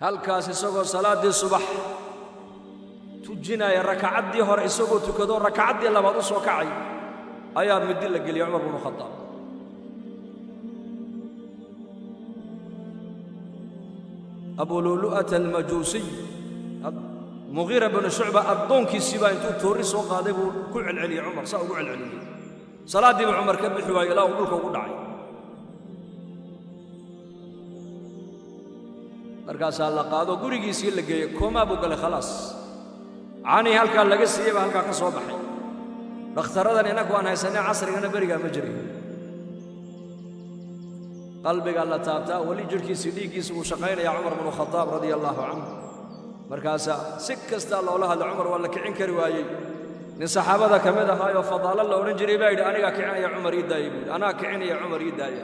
Halkaas isagoo salaaddii subax tujinaya, rakacaddii hore isagoo tukado, rakacaddii labaad u soo kacay, ayaa midi la geliyay Cumar bnu Khadaab. Abu Lulu'ata Almajuusiy, Mugiira bnu Shucba addoonkiisii baa intuu toorri soo qaaday buu ku celceliyey Cumar, saa ugu celceliyey. Salaaddii buu Cumar ka bixi waayey ilaa uu dhulka ugu dhacay. Markaasaa la qaado, gurigiisii la geeyey, koomaa buu galay, khalaas. Canii halkaa laga siiyey baa halkaa ka soo baxay. Dhakhtaradan innagu aan haysanay casrigana berigaa ma jirin. Qalbigaa la taabtaa, weli jidhkiisii dhiiggiisa wuu shaqaynayaa Cumar bnu Khadaab radia allaahu canhu. Markaasaa si kastaa loola hadlay Cumar, waa la kicin kari waayey. Nin saxaabada ka mid ahaayoo Fadaalo la odhan jiray baa yidhi: anigaa kicinaya Cumar, ii daaya, buu yidhi. Anaa kicinaya Cumar, ii daaya.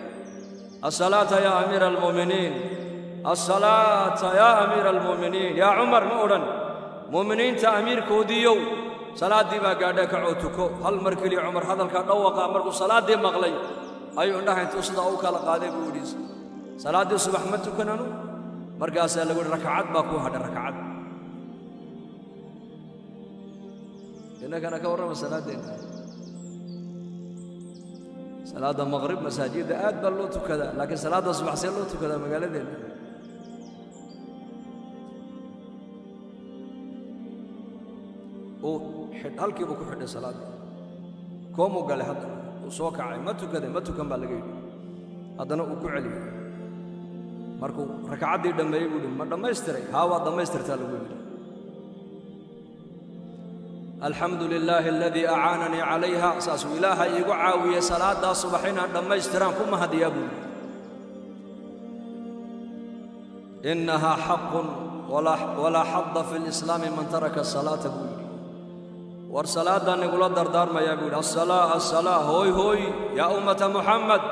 Asalaata yaa amiira almu'miniin, asalaata yaa amiira almu'miniin, yaa Cumar ma odhan, mu'miniinta amiirkoodiiyow, salaaddii baa gaadhee, kacoo tuko. Hal mar keliya Cumar hadalkaa dhawaqa markuu salaaddii maqlay ayuu indhaha intuu sidaa u kala qaaday buu yidhi: salaaddii subax ma tukananu? Markaasaa lagu yidhi: rakacad baa kuu hadhay, rakacad. Innagana ka warrama salaaddeenna. Salaadda maqrib masaajidda aad baa loo tukadaa, laakiin salaadda subax see loo tukadaa magaaladeenna? Uu halkiibuu ku xidhay salaaddii, koomuu galay. Haddana uu soo kacay, ma tukaday? Ma tukan baa laga yidhi. Haddana uu ku celiyey. Markuu rakacaddii dhammeeyey buu yidhi: ma dhammaystiray? Haa, waad dhammaystirtaa, lagu yidhi. Alxamdu lilaahi aladii acaananii calayha, saasuu Ilaaha iigu caawiyey salaaddaa subax inaan dhammaystiraan ku mahadiyaa, buu yidhi. Innahaa xaqun walaa xadda fi lislaami man taraka asalaata, buu yidhi. War salaaddaan igula dardaarmayaa, buu yidhi. Asalaa, asalaa, hooy hooy, yaa ummata Muxamed,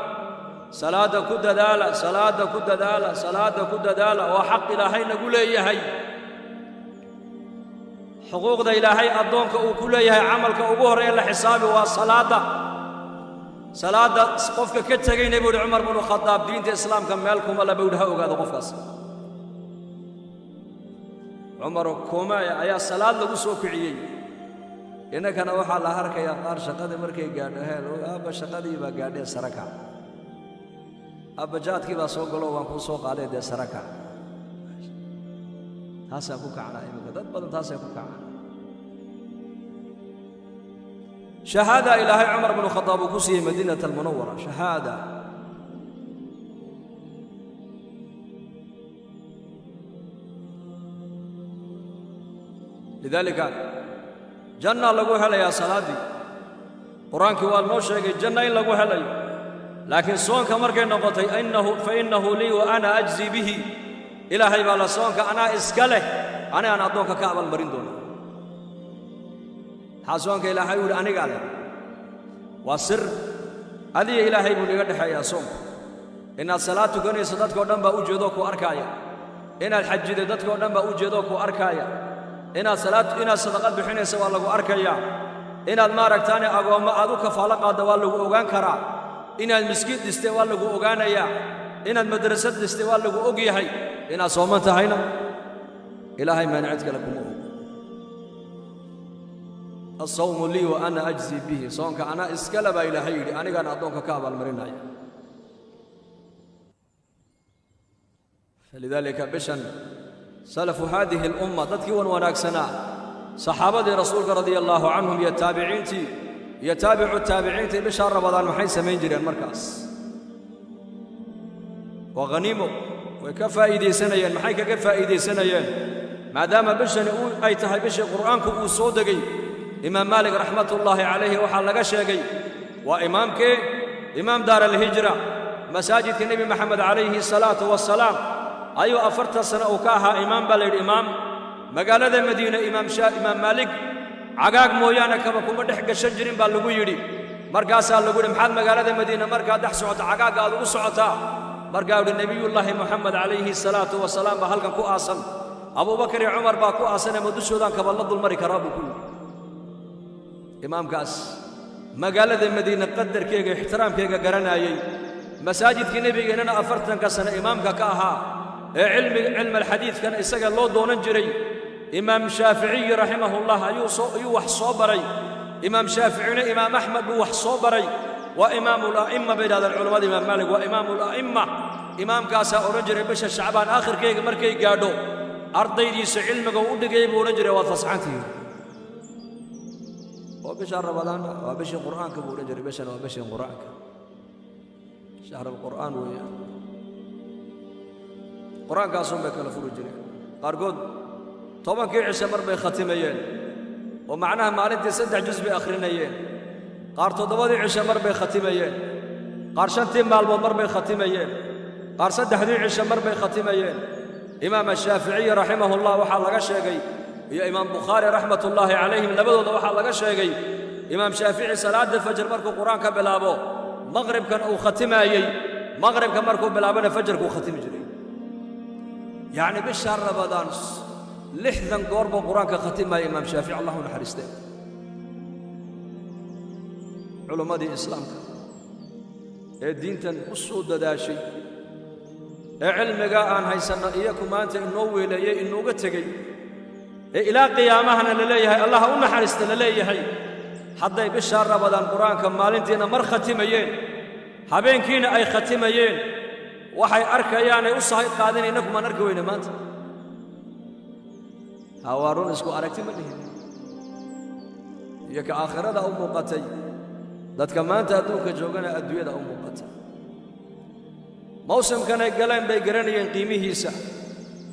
salaadda ku dadaala, salaadda ku dadaala, salaadda ku dadaala. Waa xaq Ilaahay nagu leeyahay. Xuquuqda Ilaahay addoonka uu ku leeyahay, camalka ugu horreeya la xisaabi waa salaadda. Salaadda qofka ka tegayna, buu yidhi Cumar bnu Khadaab, diinta Islaamka meel kuma la, buu yidhi. Ha ogaado qofkaas. Cumar koomaya ayaa salaad lagu soo kiciyey. Innankana waxaa la harkayaa qaar shaqadii markay gaadho: heel aabba, shaqadii baa gaadhee, sare kac. Aabba, jaadkii baa soo galo, waan kuu soo qaaday, dee sare kac. Taasaan ku kacnaa iminka, dad badan taasay ku kacaan. Shahaada Ilaahay Cumar bnu Khadaab uu ku siiyey Madiinata Almunawara, shahaada. Lidaalika janna lagu helayaa salaaddii. Qur-aankii waa noo sheegay janna in lagu helayo, laakiin soonka markay noqotay, innahu fa innahu lii wa ana ajzi bihi. Ilaahay baa la soonka anaa iska leh, anigaan addoonka ka abaalmarin doona. Maxaa soonka Ilaahay u yidhi anigaa leh? Waa sir adiga Ilaahay buu niga dhexeeyaa soonku. Inaad salaad tukanayso dadkao dhan baa u jeedoo ku arkaaya. Inaad xajiday dadkao dhan baa u jeedoo ku arkaaya. Inaad salaad, inaad sadaqad bixinaysa waa lagu arkayaa. Inaad maaragtaane agoommo aad u kafaalo qaadda waa lagu ogaan karaa. Inaad miskiid dhistay waa lagu ogaanayaa. Inaad madrasad dhistay waa lagu og yahay. Inaad sooman tahayna Ilaahay maana cid kale kuma og. Asawmu lii wa ana ajzi bihi, soonka anaa iskale baa Ilaahay yidhi, anigaana addoonka ka abaalmarinaya. Falidaalika bishan salafu haadihi alumma, dadkii wan wanaagsanaa, saxaabadii Rasuulka radia allaahu canhum iyo taabiciintii iyo taabicu taabiciintii, bishaa Rabadaan maxay samayn jireen markaas? Waa khaniimo, way ka faa'iidaysanayeen. Maxay kaga faa'iidaysanayeen? Maadaama bishani ay tahay bishii Qur'aanku uu soo degay, Imaam Maalik raxmatullaahi calayhi waxaa laga sheegay, waa imaamkee? Imaam daar alhijra, masaajidka Nebi Maxamed calayhi salaatu wasalaam ayuu 40 sano uu ka ahaa imaam, baa la yidhi, imaam magaalada Madiine. Imaam Maalik cagaag mooyaane kaba kuma dhex gashan jirin, baa lagu yidhi. Markaasaa lagu yidhi: maxaad magaalada Madiine markaad dhex socoto cagaagga aad ugu socotaa? Markaa yidhi: Nebiyullaahi Moxamed calayhi salaatu wasalaam baa halkan ku aasan, Abuubakar iyo Cumar baa ku aasanee, ma dushoodaan kaba la dulmari karaa, buu ku yidhi. Imaamkaas magaalada Madiine qadarkeega, ixtiraamkeega garanaayey, masaajidkii nebigeennana 40-ka sano imaamka ka ahaa. Ee cilmiga cilmalxadiidkana isaga loo doonan jiray. Imaam Shaaficiyi raximahullah ayuu wax soo baray. Imaam Shaaficina Imaam Axmed buu wax soo baray. Waa imaamula'imma bay yidhahdeen culammada. Imaam Maalik waa imaamula'imma. Imaamkaasaa odhan jiray bisha Shacbaan aakhirkayga markay gaadho ardaydiisa cilmiga u dhigay buu odhan jiray, waad fasaxantihiin oo bisha Ramadaanna waa bishii Qur'aanka buu odhan jiray. Bishan waa bishii Qur'aanka, shahr alqur'aan weeyaan. Qur'aankaasun bay kala furi jireen. Qaarkood 10-kii cishe mar bay khatimayeen oo macnaha maalintii 3 jus bay akhrinayeen. Qaar 7-dii cishe mar bay khatimayeen, qaar 5-tii maalmood mar bay khatimayeen, qaar 3-dii cishe mar bay khatimayeen. Imaam Ashaaficiyi raximahullah waxaa laga sheegay iyo Imaam Bukhaari raxmatullaahi calayhim labadooda waxaa laga sheegay, Imaam Shaafici salaadda fajr markuu Qur-aan ka bilaabo maqribkan uu khatimaayey, maqribka markuu bilaabona fajarkuu khatimi jiray. Yacni bisha Ramadaan 60 goor buu Qur-aanka khatimaaya Imaam Shaafici, allahu naxariistee. Culimmadii islaamka ee diintan u soo dadaashay ee cilmigaa aan haysanno iyaku maanta inoo weeleeyey, inooga tegey, ee ilaa qiyaamahana la leeyahay allaha u naxariista la leeyahay, hadday bishaa Ramadaan Qur-aanka maalintiina mar khatimayeen, habeenkiina ay khatimayeen, waxay arkayaanay u sahay qaadin, innakumaan arki weyne maanta. Ha, waa run, isku aragti ma dhihin. Iyo ka aakhirada u muuqatay, dadka maanta adduunka joogana adduunyada u muuqatay. Mawsimkanay galeen bay garanayeen qiimihiisa.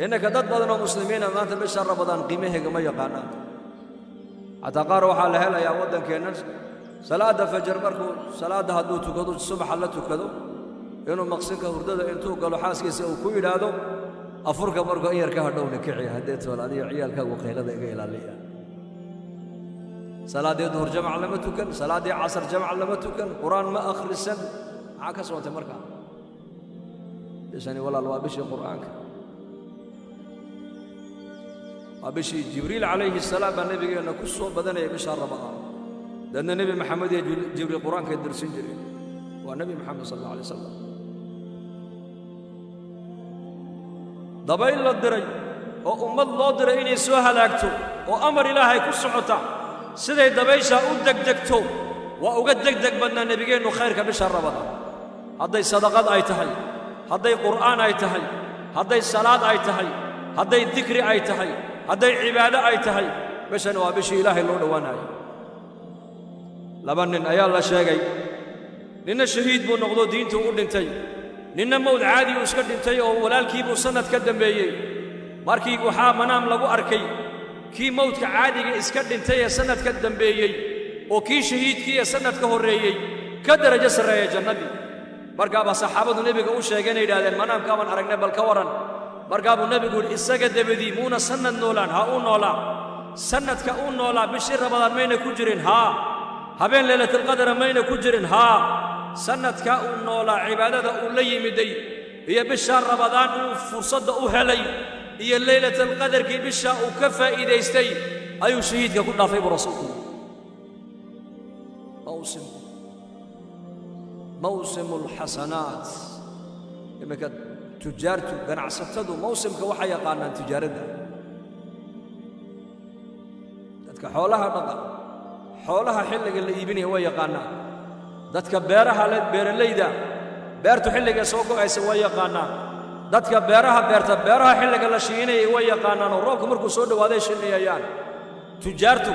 Innaka dad badan oo muslimiina maanta bisha Ramadaan qiimaheega ma yaqaanaan. Xataa qaar waxaa la helayaa waddankeenna salaadda fajar markuu salaadda hadduu tukado, subaxa la tukado, inuu maqsinka hurdada intuu galo xaaskiisa uu ku yidhaahdo, afurka markuu in yar ka hadhowna kici haddee tool, adiga ciyaalkaagu qaylada iga ilaaliya. Salaaddii duhur jamac lama tukan, salaaddii casar jamac lama tukan, Qur-aan ma akhrisan. Maxaa ka soontay markaa? Bishani walaal waa bishii Qur'aanka, waa bishii Jibriil calayhi salaam baa nebigeenna ku soo badanaya bisha Ramadaan. Dadna Nebi Maxamed iyo Jibriil Qur-aankay dirsin jireen. Waa Nebi Maxamed sal alla alay wasalam. Dabayl la diray oo ummad loo diray inay soo halaagto oo amar Ilaahay ku socota, siday dabayshaa u degdegto waa uga degdeg badnaa nebigeennu khayrka bisha Ramadaan. Hadday sadaqad ay tahay, hadday Qur'aan ay tahay, hadday salaad ay tahay, hadday dikri ay tahay, hadday cibaado ay tahay, bishani waa bishii Ilaahay loo dhowaanayo. Laba nin ayaa la sheegay. Ninna shahiid buu noqdo, diintuu u dhintay. Ninna mowd caadi uu iska dhintay oo walaalkiibuu sannad ka dambeeyey. Markii waxaa manaam lagu arkay kii mowdka caadiga iska dhintay ee sannad ka dambeeyey oo kii shahiidkii ee sannad ka horreeyey ka darajo sarreeya jannadii. Markaabaa saxaabadu nebiga u sheegeen, yidhahdeen, manaamkaabaan aragnay, bal ka warran. Markaa buu nebigu yidhi, isaga dabadii muuna sannad noolaan? Ha, uu noolaa. Sannadka uu noolaa bishii Ramadaan mayna ku jirin? Haa. Habeen Laylatalqadara mayna ku jirin? Haa. Sannadkaa uu noolaa cibaadada uu la yimiday iyo bishaa Ramadaan uu fursadda u helay iyo Laylatalqadarkii bishaa uu ka faa'iidaystay ayuu shahiidka ku dhaafay, buu rasuulku yidhi. Mawsim, mawsimu alxasanaat. Iminka tujaartu, ganacsatadu mawsimka waxay yaqaanaan tijaaradda. Dadka xoolaha dhaqa xoolaha xilliga la iibinaya way yaqaanaan. Dadka beeraha le, beeralayda, beertu xilliga soo go'aysa way yaqaanaan. Dadka beeraha beerta, beeraha xilliga la shiinayay way yaqaanaan oo roobku markuu soo dhowaaday shiniyayaan. Tujaartu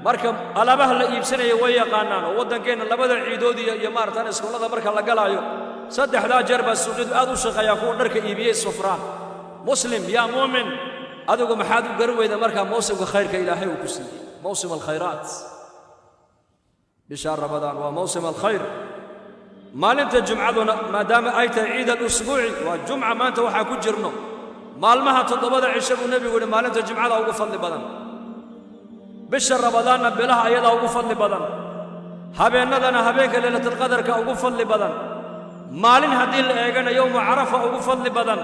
marka alaabaha la iibsanaya way yaqaanaan oo waddankeenna labada ciidood iyo maaratan iskuullada marka la galaayo, saddexdaa jeer baa suuqyadu aad u shaqeeyaan, kuwa dharka iibiyey sufraan. Muslim yaa muumin, adigu maxaad u garan weyda markaa mawsimka khayrka Ilaahay uu ku siiyey? Mawsim alkhayraat, bisha Ramadaan waa mawsim alkhayr. Maalinta jumcaduna maadaama ay tahay ciid alusbuuci, waa jumca maanta waxaa ku jirno, maalmaha 7-da cisho buu nebigu yidhi maalinta jumcada ugu fadli badan. Bisha Ramadaanna bilaha ayadaa ugu fadli badan, habeennadana habeenka Laylatalqadarka ugu fadli badan, maalin haddii la eegana yowmu Carafa ugu fadli badan.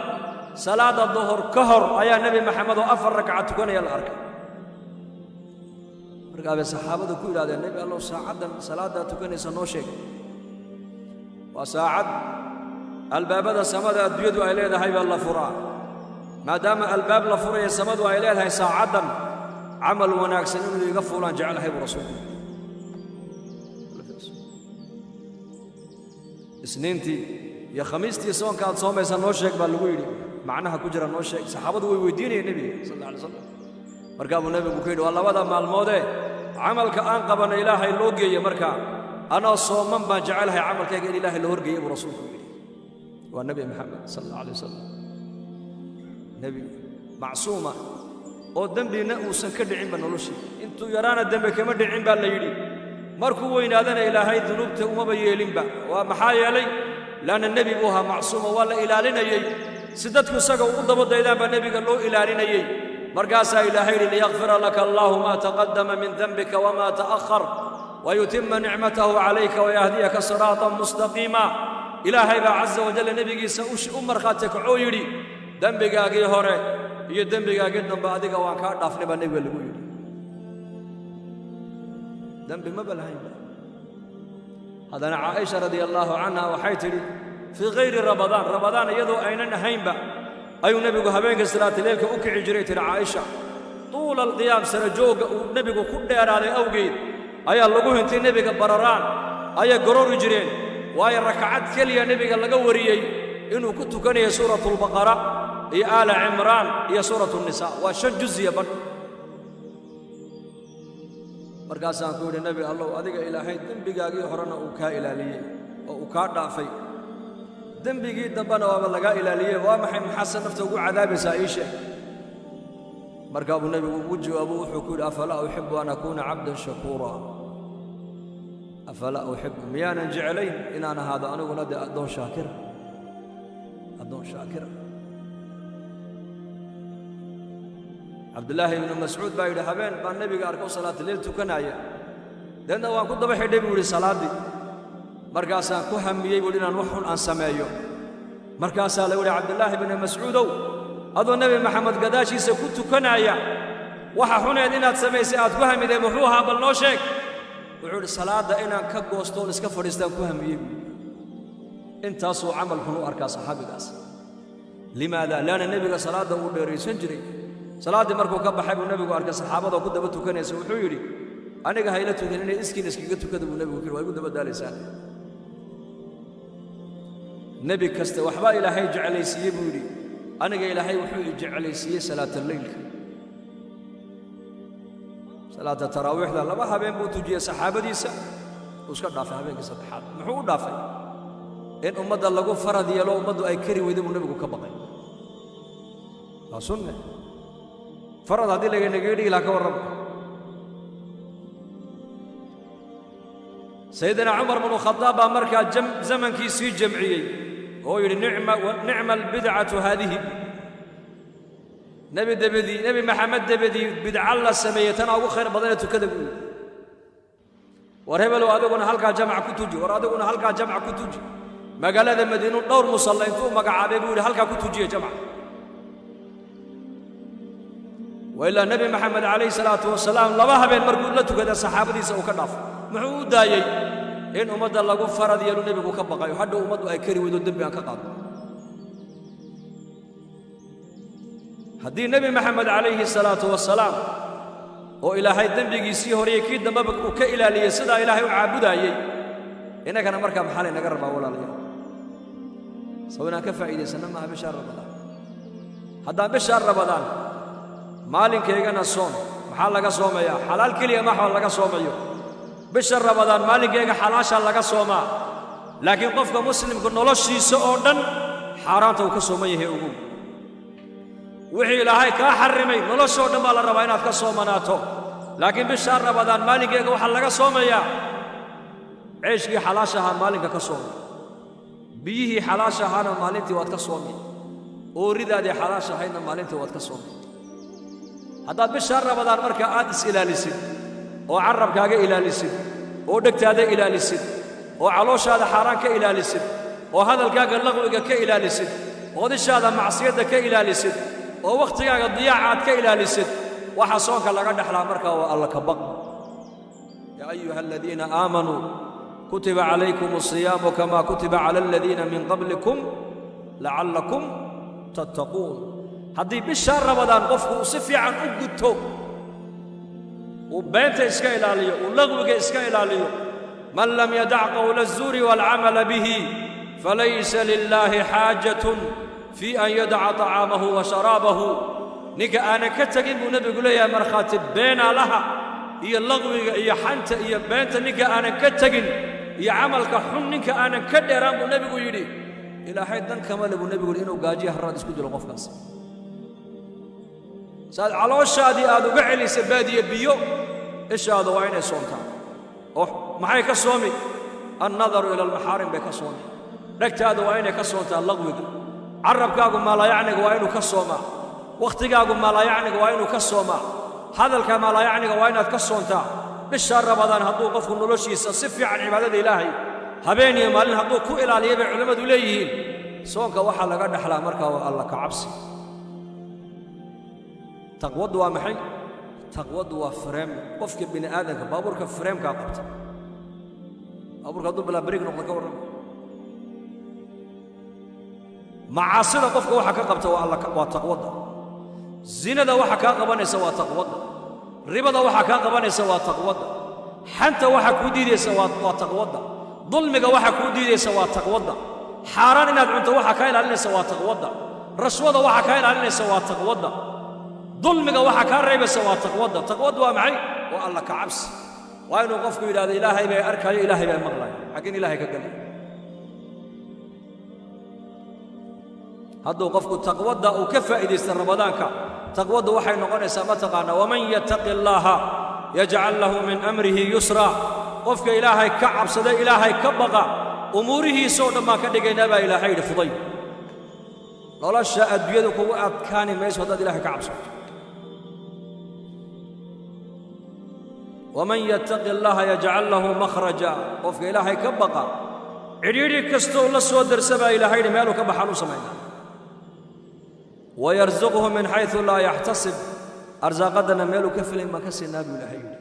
Salaada duhur ka hor ayaa Nebi Maxamed oo 4 ragca tukanaya la arkay. Markaa bay saxaabadu ku yidhahdeen, Nebi Allow, saacaddan salaaddaa tukanaysa noo sheeg. Waa saacad albaabada samada adduunyadu ay leedahay baa la furaa. Maadaama albaab la furaya samadu ay leedahay saacaddan camal wanaagsan inuu iga fuulaan jecelahay buu rasuulku yidhi. Isniintii iyo khamiistii soonka aad soomaysa noo sheeg baa lagu yidhi, macnaha ku jira noo sheeg. Saxaabadu way weydiinayeen nebiga sal alla alay slam. Markaa buu nebigu ku yidhi, waa labada maalmoodee camalka aan qabana Ilaahay loo geeye, markaa anoo sooman baan jecelahay camalkayga in Ilaahay loo horgeeye buu rasuulku yidhi. Waa Nebi Maxamed sal alla alay wasalam, nebi macsuuma oo dembina uusan ka dhicinba noloshii. Intuu yaraana dembi kama dhicin baa la yidhi, markuu weynaadana Ilaahay dunuubta umaba yeelinba. Waa maxaa yeelay? Laanna nebi buu ahaa macsuuma, waa la ilaalinayey si dadku isaga ugu daba daydaan baa nebiga loo ilaalinayey. Markaasaa Ilaahay yidhi, liyakfira laka allaahu maa taqaddama min dembika wamaa ta'akhar wayutima nicmatahu calayka wayahdiyaka siraatan mustaqiima. Ilaahay baa casa wajalla nebigiisa u markhaati kacoo yidhi, dembigaagii hore iyo dembigaagii dambe adiga waan kaa dhaafnay baa nebiga lagu yidhi. Dembi maba lahaynba. Haddana Caaisha radia allaahu canha waxay tidhi, fii khayri Ramadaan, Ramadaan iyadoo aynan ahaynba, ayuu nebigu habeenka salaatileelka u kici jiray, tidhi Caaisha. Tuula alqiyaam, sara joogga uu nebigu ku dheeraaday awgeed ayaa lagu hintay nebiga bararaan ayay gorori jireen, waayo rakacad keliya nebiga laga wariyey inuu ku tukanaya suuratulbaqara iyo Aala Cimraan iyo suuratu Nisaa, waa 5 juziya badh. Markaasaan ku yidhi, Nebi Allow, adiga Ilaahay dembigaagii horena uu kaa ilaaliyey oo uu kaa dhaafay, dembigii dambena waaba lagaa ilaaliyey, waa maxay maxaase nafta ugu cadaabaysaa? Ii sheeg. Markaa buu nebigu ugu jawaabo, wuxuu ku yidhi, afalaa uxibu an akuuna cabdan shakuura? Afalaa uxibu, miyaanan jeclayn inaan ahaado aniguna dee addoon shaakira, addoon shaakira? Cabdillaahi ibnu Mascuud baa yidhi, habeen baan nebiga arko salaatuleyl tukanaaya, deedna waan ku daba xidhay buu yidhi salaaddii. Markaasaan ku hamiyey buu yidhi inaan wax xun aan sameeyo. Markaasaa lagu yidhi, Cabdillaahi ibnu Mascuudow, adoo Nebi Maxamed gadaashiisa ku tukanaaya, waxa xuneed inaad samaysay aad ku hamiday muxuu ahaa? Bal noo sheeg. Wuxuu yidhi, salaadda inaan ka goostoon iska fadhiistaan ku hamiyey buu. Intaasuu camal xun u arkaa saxaabigaas. Limaada? Laanna nebiga salaadda uu dheeraysan jiray. Salaaddii markuu ka baxay buu nebigu arkay saxaabada ku daba tukanaysa. Wuxuu yidhi, aniga hayla tukan, inay iskiin iskaga tukada buu nebigu ku yidhi, waa igu daba daalaysaan. Nebi kasta waxbaa Ilaahay jeclaysiiyey buu yidhi, aniga Ilaahay wuxuu i jeclaysiiyey salaataleylka, salaata taraawiixda. 2 habeen buu tujiyey saxaabadiisa, uu iska dhaafay habeenkii saddexaad. Muxuu u dhaafay? In ummadda lagu farad yeelo, ummaddu ay kari weyday buu nebigu ka baqay. Waa sunne. Farad haddii laganaga dhigi lahaa ka warrama. Sayidina Cumar bnu Khadaab baa markaa zamankiisii jamciyey oo yidhi, nicma albidcatu haadihi. Nebi debedii, Nebi Maxamed debedii bidca la sameeyey tanaa ugu khayr badanee tukada buu yidhi. War hebelow, adiguna halkaa jamac ku tuji, war adiguna halkaa jamc ku tuji. Magaalada Madiinu dhowr musalla intuu magacaabay buu yidhi, halkaa ku tujiya jamc. Wa ilaa Nebi Maxamed calayhi salaatu wasalaam 2 habeen markuu la tukada saxaabadiisa uu ka dhaafo. Muxuu u daayey? In ummadda lagu farad yeelu nebigu ka baqayo, hadhow ummaddu ay kari weydo dembi aan ka qaadno. Haddii Nebi Maxamed calayhi salaatu wasalaam oo Ilaahay dembigiisii horeyey kii dambeba uu ka ilaaliyey sidaa Ilaahay u caabudaayey, innagana markaa maxaa laynaga rabaa walaalayaal? Saw inaan ka faa'iidaysanno maaha bishaa Ramadaan? Haddaan bishaa Ramadaan maalinkaygana soon, maxaa laga soomayaa? Xalaal keliya maxaa laga soomayo bisha Ramadaan? Maalinkayga xalaashaa laga soomaa, laakiin qofka muslimku noloshiisa oo dhan xaaraanta uu ka sooman yahay. Ogow, wixii Ilaahay kaa xarrimay noloshoo dhan baa la rabaa inaad ka soomanaato, laakiin bishaa Ramadaan maalinkayga waxaa laga soomayaa ceeshkii xalaasha ahaa maalinka ka soomay, biyihii xalaasha ahaana maalintii waad ka soomi, ooridaadii xalaasha ahaydna maalintii waad ka soomi. Haddaad bishaa Ramadaan markaa aad is ilaalisid oo carabkaaga ilaalisid oo dhegtaada ilaalisid oo calooshaada xaaraan ka ilaalisid oo hadalkaaga laqwiga ka ilaalisid oo dishaada macsiyadda ka ilaalisid oo wakhtigaaga diyaaca aad ka ilaalisid, waxa soonka laga dhexlaa markaa waa alla ka baq. Yaa ayuha aladiina aamanuu kutiba calaykum asiyaamu kama kutiba cala aladiina min qablikum lacallakum tattaquun. Haddii bishaa Rabadaan qofku uu si fiican u guto, uu beenta iska ilaaliyo, uu laqwiga iska ilaaliyo, man lam yadac qowla الzuuri waalcamala bihi falaysa lilaahi xaajatun fii an yadaca طacaamahu wa sharaabahu. Ninka aanan ka tegin, buu nebigu leeyahay, markhaati beenaalaha iyo laqwiga iyo xanta iyo beenta ninka aanan ka tegin iyo camalka xun ninka aanan ka dheeraan, buu nebigu yidhi, Ilaahay dan kama le, buu nebigu yidhi, inuu gaajiya haraad isku dilo qofkaas. Saad calooshaadii aad uga celisa baadiye biyo, ishaada waa inay soontaa. Oo maxay ka soomi? Annadaru ila almaxaarim bay ka soomi. Dhegtaada waa inay ka soontaa laqwiga. Carabkaagu maalaayacniga waa inuu ka soomaa. Wakhtigaagu maalaayacniga waa inuu ka soomaa. Hadalka maalaayacniga waa inaad ka soontaa. Bishaa Rabadaan hadduu qofku noloshiisa si fiican cibaadada Ilaahay habeen iyo maalin hadduu ku ilaaliya, bay culimmadu leeyihiin, soonka waxaa laga dhexlaa markaa waa Alla ka cabsi. Taqwaddu waa maxay? Taqwaddu waa frame. Qofka bini aadamka baabuurka framekaa qabta. Baabuurka hadduu bilaa brake noqdo, ka warrama? Macaasida qofka waxa ka qabta waa Alla, waa taqwadda. Zinada waxa kaa qabanaysa waa taqwadda. Ribada waxa kaa qabanaysa waa taqwadda. Xanta waxa kuu diidaysa waa taqwadda. Dulmiga waxa kuu diidaysa waa taqwadda. Xaaraan inaad cunto waxa kaa ilaalinaysa waa taqwadda. Rashwada waxa kaa ilaalinaysa waa taqwadda. Dulmiga waxa kaa reebaysa waa taqwadda. Taqwaddu waa maxay? Waa Alla ka cabsi. Waa inuu qofku yidhahdo: Ilaahay bay arkaayo, Ilaahay baa maqlaya, xaggin Ilaahay ka galaya. Hadduu qofku taqwadda uu ka faa'iidaysta Ramadaanka, taqwaddu waxay noqonaysaa, ma taqaanaa, waman yattaqi allaaha yajcal lahu min amrihi yusra. Qofka Ilaahay ka cabsada, Ilaahay ka baqa, umuurihiisoo dhan baan ka dhigaynaa, baa Ilaahay yidhi, fuday. Nolosha adduunyadu kugu adkaani mayso haddaad Ilahay ka cabsato. Waman yattaqi allaha yajcal lahu makhraja. Qofka Ilaahay ka baqa, cidhiidhi kastoo la soo darsa, baa Ilaahay yidhi, meeluu ka baxaan u samaynaa. Wayarsuqhu min xaysu laa yaxtasib. Arsaaqaddana meeluu ka filayn baan ka siinaa, buu Ilaahay yidhi.